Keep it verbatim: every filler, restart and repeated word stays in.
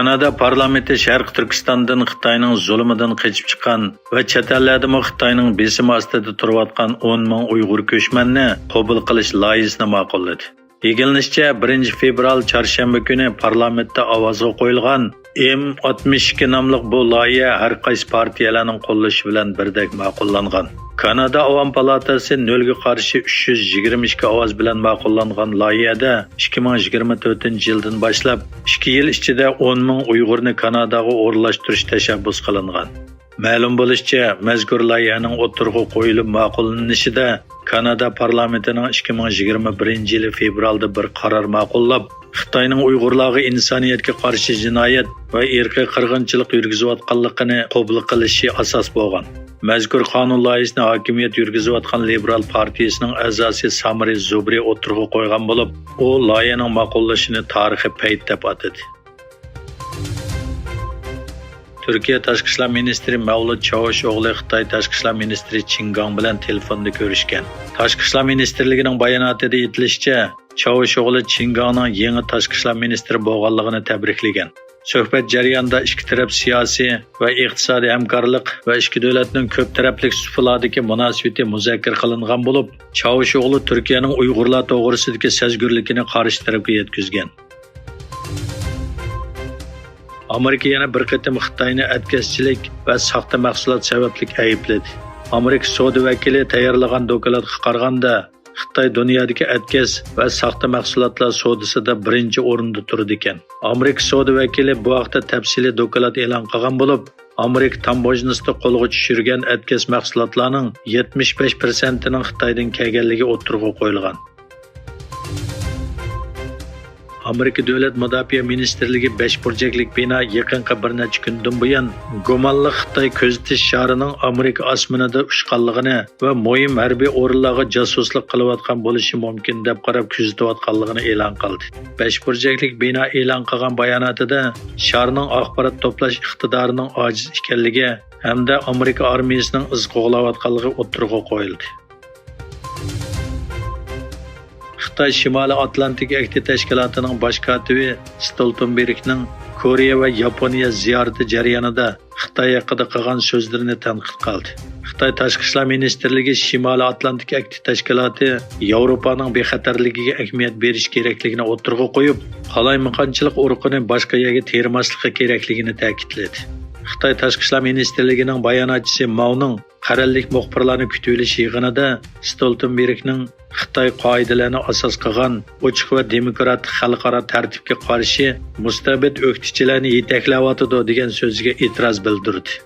كانادا پارلامېنتى شەرقىي تۈركىستاندىن خىتاينىڭ زۇلۇمىدىن قېچىپ چىققان ۋە چەت ئەللەردىمۇ خىتاينىڭ بېسىمى ئاستىدا تۇرۇۋاتقان ئون مىڭ ئۇيغۇر كۆچمەننى قوبۇل قىلىش لايىھىسىنى ماقۇللىدى. ئىگىلىنىشىچە، بىرىنچى فېۋرال چارشەنبە كۈنى پارلامېنتتا ئاۋازغا قويۇلغان ئېم ئاتمىش ئىككى ناملىق بۇ لايىھە ھەر قايسى پارتىيەلەرنىڭ قوللىشى بىلەن بىردەك ماقۇللانغان. كانادا ئاۋام پالاتاسى نۆلگە قارشى ئۈچ يۈز يىگىرمە ئىككى ئاۋاز بىلەن ماقۇللانغان لايىھەدە ئىككى مىڭ يىگىرمە تۆتىنچى يىلدىن باشلاپ ئىككى يىل ئىچىدە ئون مىڭ ئۇيغۇرنى كاناداغا ئورۇنلاشتۇرۇش تەشەببۇس قىلىنغان. مەلۇم بولۇشىچە، مەزكۇر لايىھەنىڭ ئوتتۇرىغا قويۇلۇپ ماقۇللىنىشىدا كانادا پارلامېنتىنىڭ ئىككى مىڭ يىگىرمە بىرىنچى يىلى فېۋرالدا بىر قارار ماقۇللاپ، خىتاينىڭ ئۇيغۇرلارغا ئىنسانىيەتكە قارشى جىنايەت ۋە ئىرقىي قىرغىنچىلىق يۈرگۈزۈۋاتقانلىقىنى قوبۇل قىلىشى ئاساس بولغان. مەزكۇر قانۇن لايىھىسىنى ھاكىمىيەت يۈرگۈزۈۋاتقان لىبېرال پارتىيىسىنىڭ ئەزاسى سامرى زۇبرى ئوتتۇرىغا قويغان بولۇپ، ئۇ لايىھەنىڭ ماقۇللىشىنى تارىخىي پەيت دەپ ئاتىدى. تۈركىيە تاشقى ئىشلار مىنىستىرى مەۋلۇت چاۋۇشئوغلى خىتاي تاشقى ئىشلار مىنىستىرى چىن گاڭ بىلەن تېلېفوندا كۆرۈشكەن. تاشقى ئىشلار مىنىستىرلىكىنىڭ باياناتىدا ئېيتىلىشىچە، چاۋۇشئوغلى چىن گاڭنىڭ يېڭى تاشقى ئىشلار مىنىستىرى بولغانلىقىنى تەبرىكلىگەن. سۆھبەت جەريانىدا ئىككى تەرەپ سىياسىي ۋە ئىقتىسادىي ھەمكارلىق ۋە ئىككى دۆلەتنىڭ كۆپ تەرەپلىك سۇپىلاردىكى مۇناسىۋىتى مۇزاكىرە قىلىنغان بولۇپ، چاۋۇشئوغلى تۈركىيەنىڭ ئۇيغۇرلار توغرىسىدىكى سەزگۈرلۈكىنى قارشى تەرەپكە يەتكۈزگەن. ئامېرىكا يەنە بىر قېتىم خىتاينى ئەتكەسچىلىك ۋە ساختا مەھسۇلات سەۋەبلىك ئەيىبلىدى. ئامېرىكا سودا ۋەكىلى تەييارلىغان دوكلاتقا قارىغاندا، خىتاي دۇنيادىكى ئەتكەس ۋە ساختا مەھسۇلاتلار سودىسىدا بىرىنچى ئورۇندا تۇرىدىكەن. ئامېرىكا سودا ۋەكىلى بۇ ھەقتە تەپسىلىي دوكلات ئېلان قىلغان بولۇپ، ئامېرىكا تاموژنىسىدا قولغا چۈشۈرگەن ئەتكەس مەھسۇلاتلارنىڭ يەتمىش بەش پىرسەنتىنىڭ خىتايدىن كەلگەنلىكى ئوتتۇرىغا قويۇلغان. ئامېرىكا دۆلەت مۇداپىئە مىنىستىرلىكى بەش بۇرجەكلىك بىنا يېقىنقى بىر نەچچە كۈندىن بۇيان گۇمانلىق خىتاي كۆزىتىش شارىنىڭ ئامېرىكا ئاسمىنىدا ئۇچقانلىقىنى ۋە مۇھىم ھەربىي ئورۇنلارغا جاسۇسلۇق قىلىۋاتقان بولۇشى مۇمكىن دەپ قاراپ كۆزىتىۋاتقانلىقىنى ئېلان قىلدى. بەش بۇرجەكلىك بىنا ئېلان قىلغان باياناتىدا شارنىڭ ئاخبارات توپلاش ئىقتىدارىنىڭ ئاجىز ئىكەنلىكى ھەمدە ئامېرىكا ئارمىيىسىنىڭ ئىز قوغلاۋاتقانلىقى ئوتتۇرىغا قويۇلدى. خىتاي شىمالىي ئاتلانتىك ئەھدى تەشكىلاتىنىڭ باش كاتىپى ستولتېنبېرگنىڭ كورېيە ۋە ياپونىيە زىيارىتى جەريانىدا خىتاي ھەققىدە قىلغان سۆزلىرىنى تەنقىد قىلدى. خىتاي تاشقى ئىشلار مىنىستىرلىكى شىمالىي ئاتلانتىك ئەھدى تەشكىلاتى ياۋروپانىڭ بىخەتەرلىكىگە ئەھمىيەت بېرىش كېرەكلىكىنى ئوتتۇرىغا قويۇپ، قالايمىقانچىلىق ئۇرۇقىنى باشقا يەرگە تېرىماسلىقى كېرەكلىكىنى تەكىتلىدى. خىتاي تاشقى ئىشلار مىنىستىرلىكىنىڭ باياناتچىسى ماۋنىڭ قەرەللىك مۇخبىرلارنى كۈتۈۋېلىش يىغىنىدا ستولتېنبېرگنىڭ خىتاي قائىدىلەرنى ئاساس قىلغان ئوچۇق ۋە دېموكراتىك خەلقئارا تەرتىپكە قارشى مۇستەبىت ئۆكتىچىلەرنى يېتەكلەۋاتىدۇ دېگەن سۆزىگە ئېتىراز بىلدۈردى.